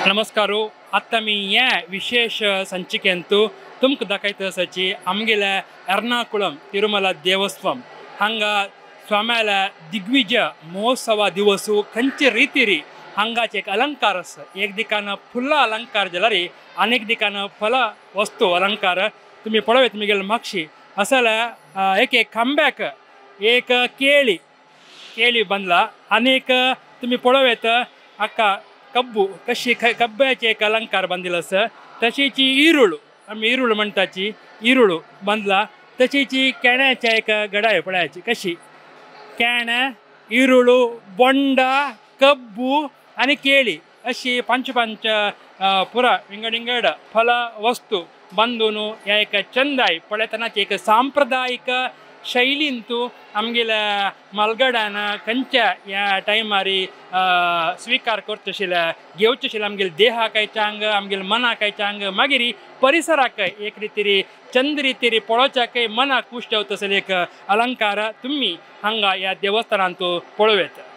नमस्कार आतां मी हे विशेष संचिकेंतु तुमकां दाखयता आसाची आमगेल्या एर्नाकुलम तिरुमला देवस्थान हांगा स्वाम्याल्या दिग्विजय महोत्सवा दिवसू खंयचे रितीरी हांगाचे एक अलंकार आसा। एक दिकान फुलां अलंकार जाल्यार आनी एक दिकान फल वस्तू अलंकार तुमी पळोवया तुमी मागशी आसा एक एक खांब्याक एक केळी केळी बांदला आनी एक तुमी पळोवयत हाका कब्बू कशी कब्ब्याचे एक अलंकार बांदिल्लो आसा। तशीच इरुळ आमी इरुळ म्हणटाची इरुळ बांदला। तशीच केण्याचे एक गडाय पळयाची कशी केणे इरुळ बोंडा कब्बू आनी केळी अशी पंच पंच पुरा विंगड विंगड फल वस्तू बांदून ह्या एक चंदाय पळयतनाची एक सांप्रदायिक शैलींतू आमगेल्या मालगडान खंयच्या ह्या टायमारी स्वीकार करचेशिल्ले घेवचेशिल्ले आमगेले देहाकय चांग आमगेले मनाकय चांग मागीर परिसराकय एक रितीरी चंद रितीरी पळोवच्याकय मनाक खुश जावता एक अलंकार तुमी हांगा ह्या देवस्थानांत पळोवं येता।